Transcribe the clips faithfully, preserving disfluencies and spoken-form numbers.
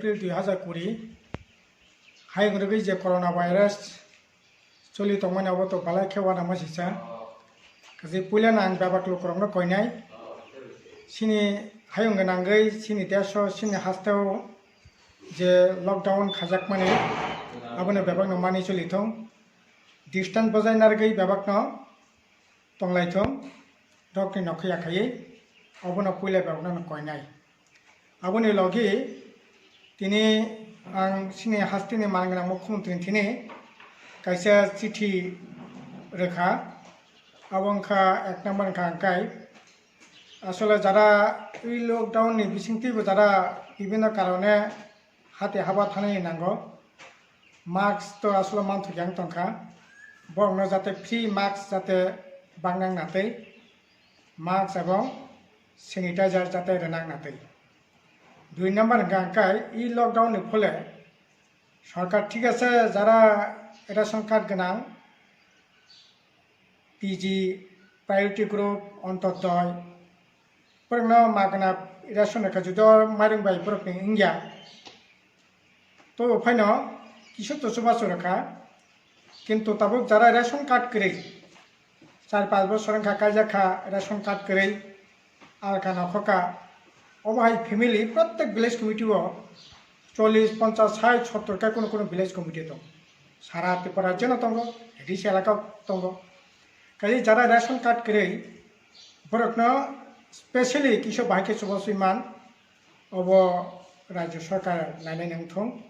April dui hazar kuri, hayung rwgwi je corona virus choli tongmani, abo to belai khe uanama sisa. Kaje puilano ang bebak lukurokno koinai, chini hayung gwnangwi chini desh o, chini hasteo je lockdown khajakmani, abono bebakno mani choli thung. Distance bojai narwgwi bebakno tonglai thung, dokni nokho yakhaiwi, obono puila bebakno koinai. Aboni logi tini ang chini hasteni man gwnang mukhyamantri thini kaisa chithi rwkha. Abo wngkha ek number wngkha angkai, asole jara ei lockdown ni bisingtwibo jara bibhinno karone hati haba thani nango. Mask to asole manthokya wng tongkha. Borokno jate free mask jate bangnang natwi, mask ebong sanitizer jate rwnang natwi. Dui number hwnkha angkai e lockdown ni phole sorkar thik ase jara ration card gwnang, P G, priority group, Antyodoi, borokno magna ration rwkha, jodi o mairung bai borokni wngya, to phaino kisa to chubachu rwkha, kintu tabuk jara ration card kwrwi, char panch bosor wngkha kaijak kha ration card kwrwi, alka nokhoka, obo hai family protek village committee o chollish, ponchash, sait, sottor khe kunu kunu village committee tongo. Sara Tripura rajyo no tongo, A D C elaka tongo. Kaisa jara ration card kwrwi borokno specially kisa bahai khe chubachu man, obo rajyo sorkar nainai nang thung.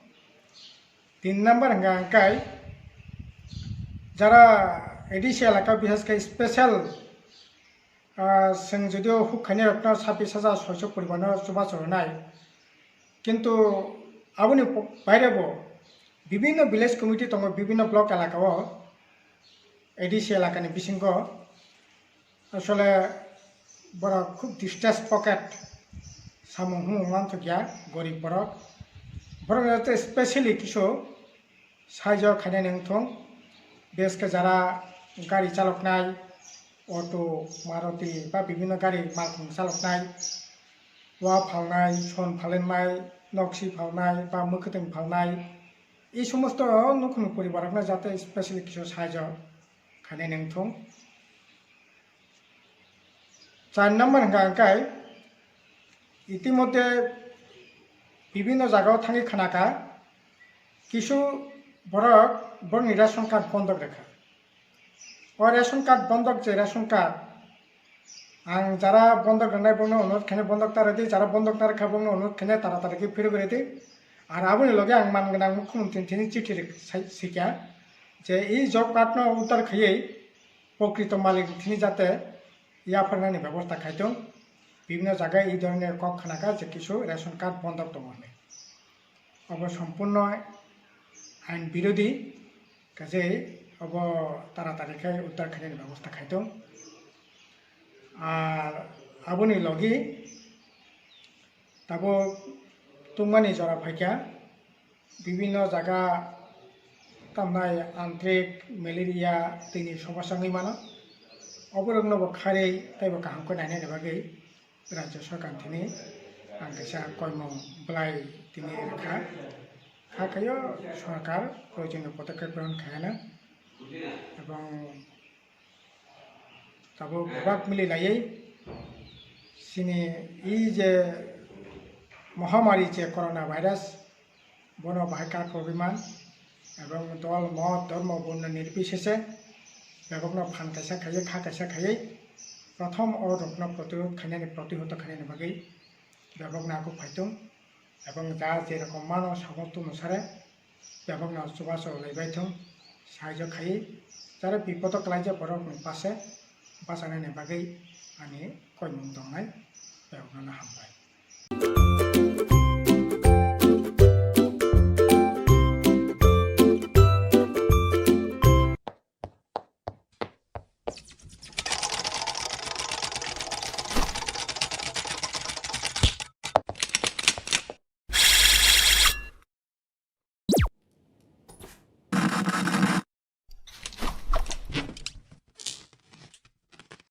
Tin number hwnkha angkai jara A D C elaka bishesh khe special, ah, chwng jodio huk khainai rokno sabbish hajar soicho poribar no chubachu rwnai, kintu aboni baire bo bibhinno village committee tongo, bibhinno block elaka o, A D C elaka ni bisingo. Asole borok khub distress pocket, samung humung manthokya, gorib borok. Borok no specially kisu saijo khainani wngthung, beske jara gari chaloknai, auto, Maruti ba bibhinno gari malkhung chaloknai, wa phalnai, son phalenai, noksi phalnai ba mwkhwtwng phalnai, ei somosto nukhung poribar rokno jate specially kisu saijo khainani wngthung. Char number hwnkha angkai, itimodhye bibhinno jagao thangwi khnakha, kisu borok borokni ration card bondok rwkha. O ration card bondok je ration card, ang jara bondok rwnai bongno onurodh khainai bondok ta rwdi, jara bondok ta rwkha bongno onurodh khainai taratari khe phirok rwdi. Ar aboni loge ang man gwnang mukhyamantri thini chithi rwk-, sai-, sikha je ei job card no uddar khaiwi prokrito malik thini jate yapharnani bebosta khaitong. Bibhinno jaga ei dhoroner kok khnakha je kisu ration card bondok tongo hinwi. Obo sompurno ain birodhi, kaje obo taratari khe uddar khainani bebosta khaitong. Ar aboni logi tabuk tungmani jora phaikha, bibhinno jaga tamnai antrik, malaria, twini somosa wngwi mano. Oborokno bo kharwi teibo kaham khe nainani bagwi rajya sorkar thini ang kaisa koimung bwlai tini rwkha. Hakhe o sorkar proyojoniyo podokkhep grohon khaiyano ebong tabuk bebak mili laiwi chini ei je mohamari je corona virus, bono bahai kakrwgwi man, ebong dol, mot, dhormo, borno nirbisheshe bebakno phan kaisa khaiwi, kha kaisa khaiwi, prothom o rokno protirod khainani, protihoto khainani bagwi bebakno akhuk phaitung, ebong ja je rokom mano samung tongmung sare, bebakno chubachu laibai thung, saijo khaiwi, jara bipodo kwlaijak borokni pase bachanani bagwi ani koimung tongnai, bebakno hambai.